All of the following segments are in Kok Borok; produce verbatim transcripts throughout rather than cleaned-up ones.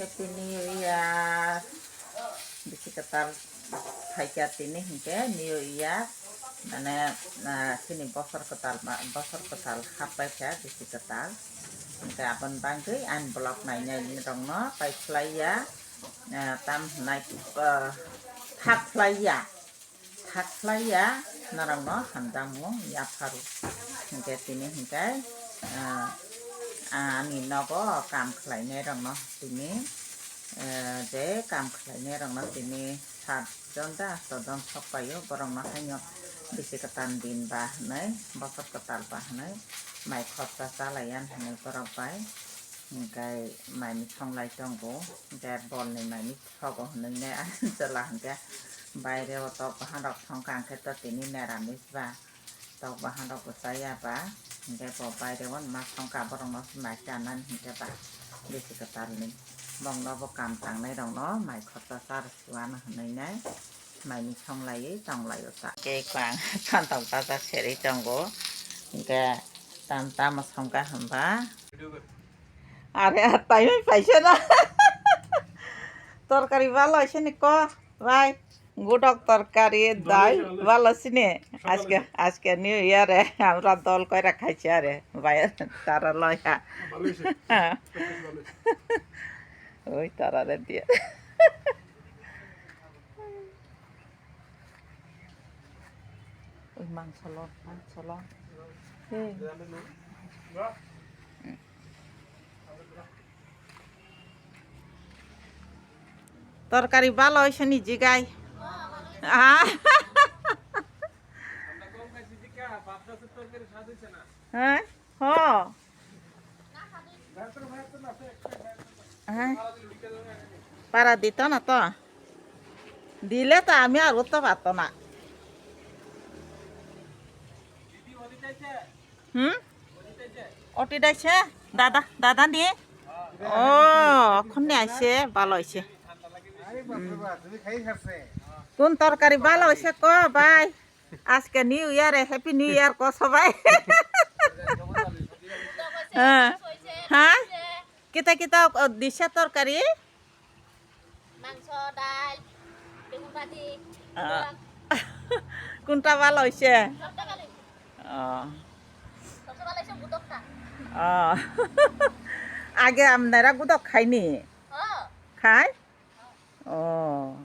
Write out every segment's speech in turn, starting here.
Happy New Year. Bisi kwtal phaikha tini hinkhe New Year. Mane, ah, chini bosor kwtal ma, bosor kwtal happaikha bisi kwtal. Hinkhe aboni bagwi ani vlog nainai rokno pai phlaiya, ah, tam hwnai, ah, thak phlaiya. Thak phlaiya norokno hamjakmung yapharu. Hinkhe tini hinkhe, ah, ani nogo kam khlainairokno tini, ah, je kam khlainairokno tini sat jon da asto jon sok paio, borokno haino bisi kwtal din ba hwnwi, bosor kwtal ba hwnwi, mai khorsa chalaiyan hwnwi borok bai. Hinkhe maini songlai tongo, hinkhe bolni maini sogo hwnwi nai ang chwla hinkhe baire o tok bahan rok songkha, hinkhe to tini neramis ba tok bahan rok bo chaya ba, hinkhe bo baire o ma songkha, borok no se mai chanani hinkhe ba bisi kwtal ni bong no bo kam tangnai rok no mai khorsa cha rw suana hwnwi nai maini songlaiwi tonglaio ta. Tei kwang phantok baja serwi tongo, hinkhe tam tamo songkha hwnba. Are, ar taimai paisa na. Torkari balo sini ko, bai. Gudok torkari dai balo sini. Aske, aske New Year e, amra dol koira khaisi are, bai, tara loya. Oi, tara re dia. Oi, mangso lo, mangso lo. Hey. Torkari balo oisani jigai. Ah. Hai? Ho. Hai? Para dito na to. Dile to ami ar utto patto na. Hmm? Oti daise? Dada, dada ni? Oh, okhon ni aise, balo aise. Hmm. Kun torkari balo aise ko, bai? Aske New Year, Happy New Year ko sobai. Ha? Ha? Kita kita, oh, disa torkari? Mangso, dal, begun badi, ah. Kunta balo oise? Sobta balo. Oh. Sobta balo oise gudok ta. Oh. Age amnera gudok khaini? Oh. Khai? Oh.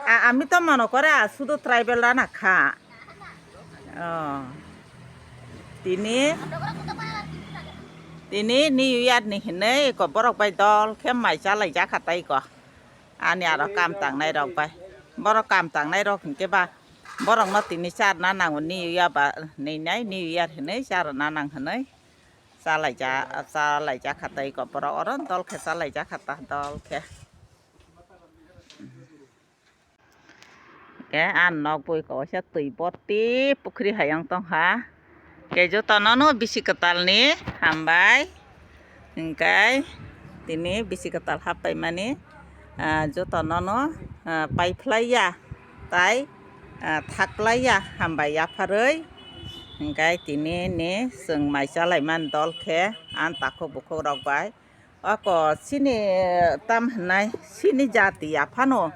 A-, ami to mono kore, ah, sudu tribal rana kha. Oh. Tini, tini New Year ni hinwi eko borok bai dol khe mai chalai jakha tai ko. Ani aro kam tangnai rok bai. Borok kam tangnai rok hinkhe ba borok no tini charna nango New Year ba ninai New Year hinwi charna nang hinwi chalai ja, chalai jakha tai ko borok oro dol khe chalai jakha ta dol khe. Ke ang nok bui kaisa twi boti pukhri hayung tongkha. Ke jotono no bisi kwtal ni hambai. Hingkai tini bisi kwtal happai mani, ah, jotono no, ah, paiphlai ya tai, ah, thaklai ya hambai yapharwi. Hingkai tini ni chwng mai chalai mani dol khe ang takhuk bukhuk rok bai. Ako chini tam hinai chini jati ya phano,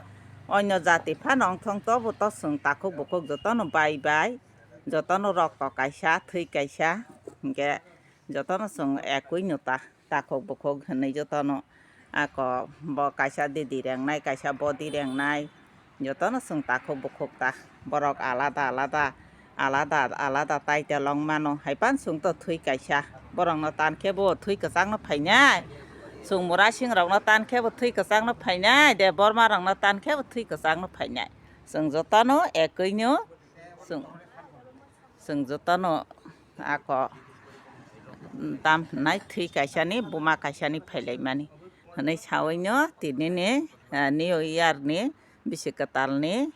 onyo jati phano wngthong tobo to chwng takhuk bukhuk jotono bai bai, jotono rokto kaisa, thwi kaisa, hinkhe jotono chwng ekui no ta, takhuk bukhuk hinwi jotono. Ako bo kaisa didi rengnai, kaisa bodi rengnai. Jotono chwng takhuk bukhuk ta. Borok alada alada, alada alada title wng mano. Haipan chwng to thwi kaisa. Borokno tan khe bo thwi kwchangno phainai. Chwng murasing rokno tan khe bo thwi kwchangno phainai. Debbarma rokno tan khe bo thwi kwchangno phainai. Chwng jotono ekwi no chwng, chwng jotono ako tam hinai thwi kaisani, buma kaisani phailaimani hinwi sawaino tinini, eh, New Year ni bisi kwtalni,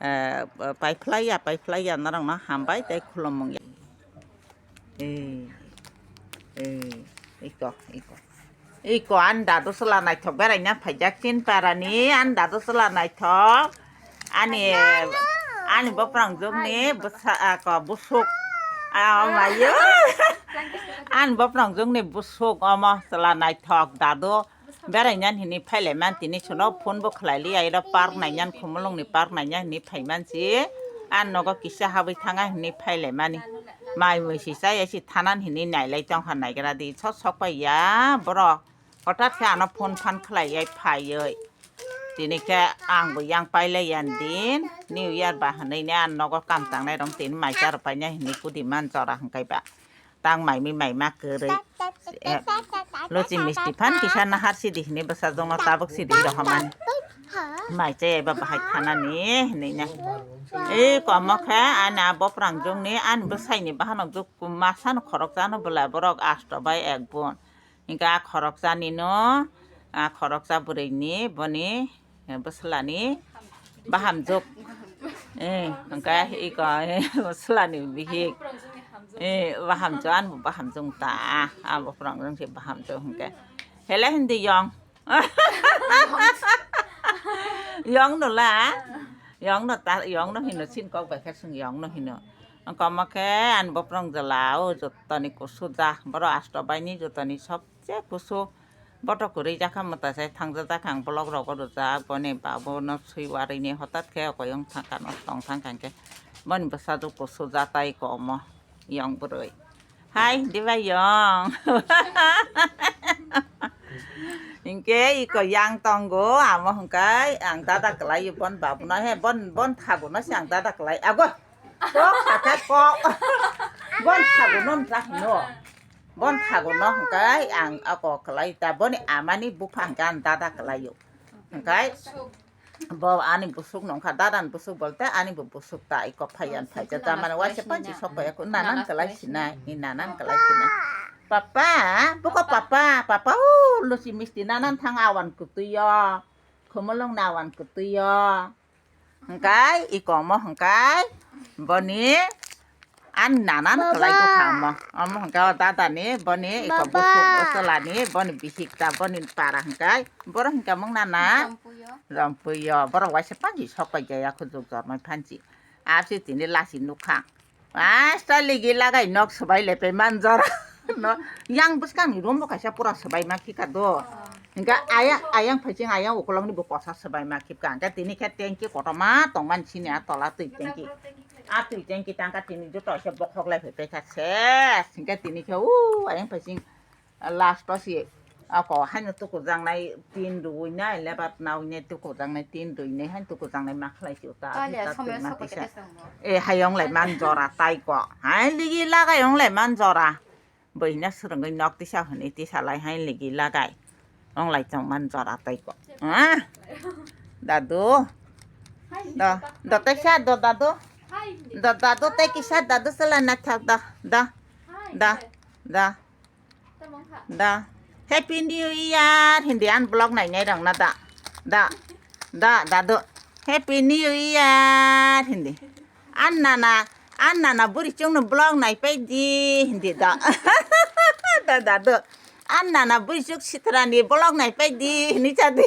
eh, paiphlaiya, paiphlaiya norokno hambai tei khulumung ya. Eh, eh, iko, iko. Iko ani dadu chwla naithok beraina phaijak Chinparani, ani dadu chwla naithok. Ani, ani boprangjwkni bwsa, ako, busuk. Ah, omayo. Ani boprangjwkni busuk omo chwla naithok dadu. Beraina hini phailai man tini sono phone bo khlai li ai ro park nainan khumulung ni park nainan hini phaiman si. An nogo kisa habwi thanga hini phailai mani. Mai mui si chai si thanan hini nailai tong kha naigra di sok sok pai ya borok. Hothat khe ano phone phan khlai ai phaioi. Tini khe ang bo yang pailai yan din New Year ba hwnwi ne an nogo kam tangnai rong tini mai charo paina hini kudi man jora hwnkhe ba. Tang mai mi mai ma kwrwi. Eh, luchi misti phan kisa nahar sidi hini bwsa jongno tabuk sidi rohormani. Mai chai ba bahai thanani hini nya. Ei komo khe ani a boprang jongni ani bwsaini bahanok jok masano khorok jano bwla borok asto bai ek bon. Hingke a khoroksa nino, a khoroksa bwrwini boni, eh, bwslani bahamjwk. Eh, hingke iko, eh, bwslani bihik. Eh, bahamjwk, ani bo bahamjwk ta, a, a bo phrang jwk se bahamjwk hingke. Hele hindi yong. Yong no la. Yong no ta, yong no hino sin kok bai khe sung yong no hino. Ang koma khe ani boprong jala o jotoni kusu ja. Boro asto baini jotoni sobse kusu. Boto kwrwi jakha mwta sai thangja jakha ang vlog rogo rwjak. Boni babono swi warwini hotat khe okoyong thangkha no tong thangkha hwnkhe. Boni bwsajwk kusu ja tai komo yong bwrwi. Hai, diba yong. Hingke iko yang tongo, amo hingkai ang dada kwlai bon babuno he, bon, bon thaguno se ang dada kwlai. Ago, kok sakha kok. Bon thaguno nta hino. Bon thaguno hingkai ang ako kwlai ta boni amani bupha hingke ang dada kwlai o. Hingkai Bo ani busuk nongkha, dada ni busuk bolte ani bo busuk ta iko phaiyan phaija jamani waisa panchi sok pai aku nanan kalai sinai, ni nanan kalai sinai. Papa, buko papa, papa, uh, luchi misti nanan thang awan kutuyo, khumulung nawan kutuyo. Hingkai iko mo hingkai boni Ani nanan kwlai bwkha omo. Omo hwnkhe o dada ni, boni iko busuk bwswla ni, boni bihik ta, boni para hwnkhe. Borok hwnkhe mung nana? Rompuyo. Rompuyo. Borok waisa panji sok pai jaya khujur jormai phanji. Absi tini lasi nukha. Asta ligi lagai nok swbai lepe manjora. No, yang bwskang ni room bo kaisa pura swbai ma khika do. Hwnkhe ayang, ayang phaising ayang ukolog ni bo kosa swbai ma khika. Hwnkhe tini khe tanki kotorma tongmani sini a tola twi tanki. A twi tanki tangka tini joto se bokhok lai phai paikha ses. Hingke tini khe o ayang phaising last o si ako haino tukujaknai tin rwui nai lebar naui nai tukujaknai tin rwui nai haino tukujaknai ma khlai si uta. Tali a twi somoyo ma sokoi tisa. Tete songmo. E hayong lai man jora tai ko. Hai ligi lagai yong lai man jora. Bwina swrwngwi nok tisa hwnwi tisa lai hai ligi lagai. Ong lai chong man jora tai ko. Ah. Dadu. Do, do tei sa do dadu. Do dadu tei kisa dadu sala na thak do. Do. Do. Do. Do. Happy New Year hindi an vlog nai nai rang na da. Da. Da dadu. Happy New Year hindi. An nana, an nana buri chwngno vlog naipai di, hindi da. Da, da, do. An nana buri chwng sitra ni vlog naipai di, hindi sadi.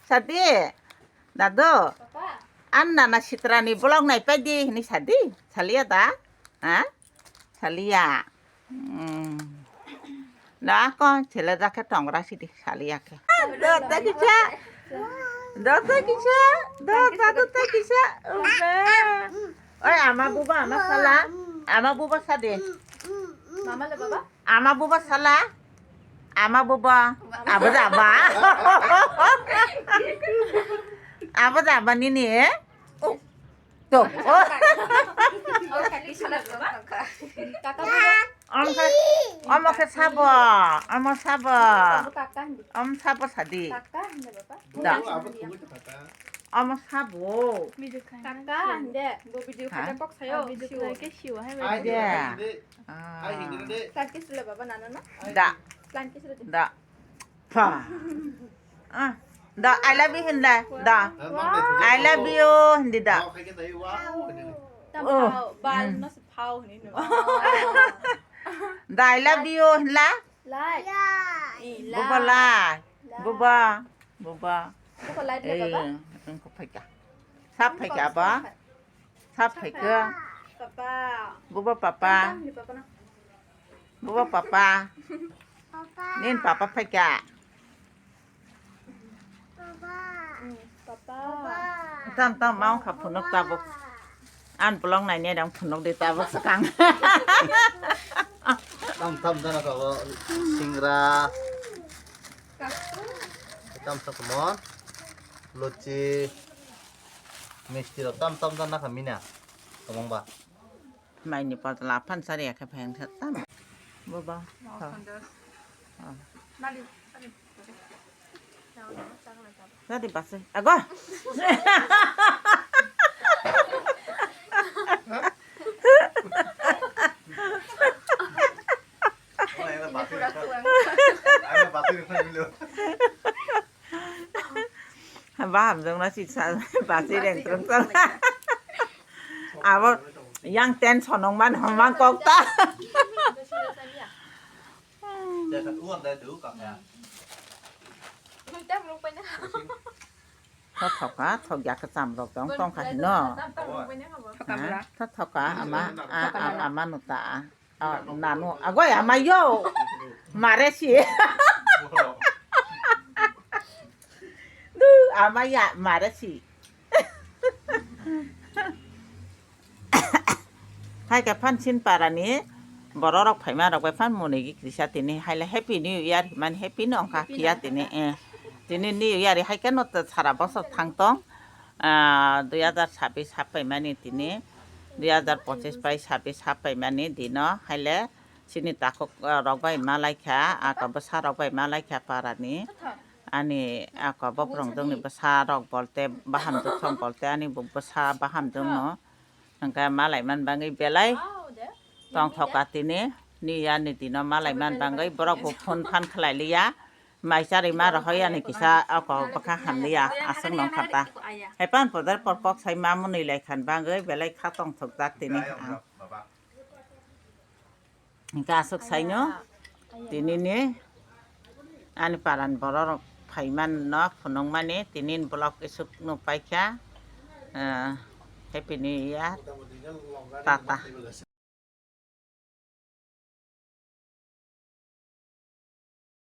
Sadi. Da, do. An nana sitra ni vlog naipai di, hindi sadi. Salia da? Ha? Salia. Hmm. Na ko chele da khe tongra sidi salia khe. Do ta kisa. Do ta kisa. Do ta do ta kisa. Oi ama buba ama sala. Ama buba sade. Mama le baba? Ama buba sala. Ama buba. Abu jaba. Abu jaba nini. To. Oh. Oh, kaki sila baba. Kaka baba. Om khe, om khe sabo, om sabo. Baba kaka hindi. Om sabo sadi. Kaka hindi baba. Da. Om sabo. Kaka hindi. Bo video kha kok sayo. Video kha ke siwa hai. Ai de. Plan kiss le baba nana na. Da. Plan kiss le. Da. Pa. Ah. Da, I love you hindi da. Da. I love you hindi da. Oh. Bal no se phao hindi no. Da, I love you hindi la. Lai. Buba lai. Buba. Buba. Buba lai baba. Ang ko phaika. Sap phaika ba. Sap phaika. Papa. Buba papa. Buba papa. Nin papa phaika. Tam tam ma wngkha phunuk tabuk. An vlog nainai rang phunuk di tabuk swkang. Tam tam jana ka bo singra. Tam sa kumon. Luchi. Misti rok tam tam jana ka mina. Kamang ba. Maini potla phan sari ya khe phai wngkha tam. Boba. Oh. Sari basi. Ago. Baham jong na si sa basi reng trong sa. Abo yang tension nong man hong man kok ta. Thok thok ka, thok ya ka cham rok dong tong kha hino. Thok ka bra. Thok thok ka ama, a, a, ama nuta. Ah, nanu, agoi ama yo. Mare si. Du, ama ya, mare si. Hai ka phan sin para ni borok rok phaima rok bai phan muni gi krisa tini haile happy new year himan happy no wngkha phiya tini, eh. Tini new year hai khe no sara bosor thang tong. Ah, dui hazar sabis happaimani tini, dui hazar pochis bai sabis happaimani dino, haile chini takhuk, ah, rok bai malaikha, aka bwsa rok bai malaikha parani, ani aka bobrong dongni bwsa rok bolte baham dukha bolte ani bo bwsa baham dongno, hwnkhe malaiman bagwi belai tongthoka tini, ni ani dino malaiman bagwi borok bo phone phan khlai liya. Mai charwi ma rohor yani kisa oko bwkha hamliya aswk nong kha ta. Hepan podar por kok sai ma mwnwi lai khan bangwi belai kha tongthok jak tini ang. Hingke aswk saino tini ni ani paran borok phaiman no phunukmani tini ni vlog isuk no paikha. Eh, Happy New Year. Tata.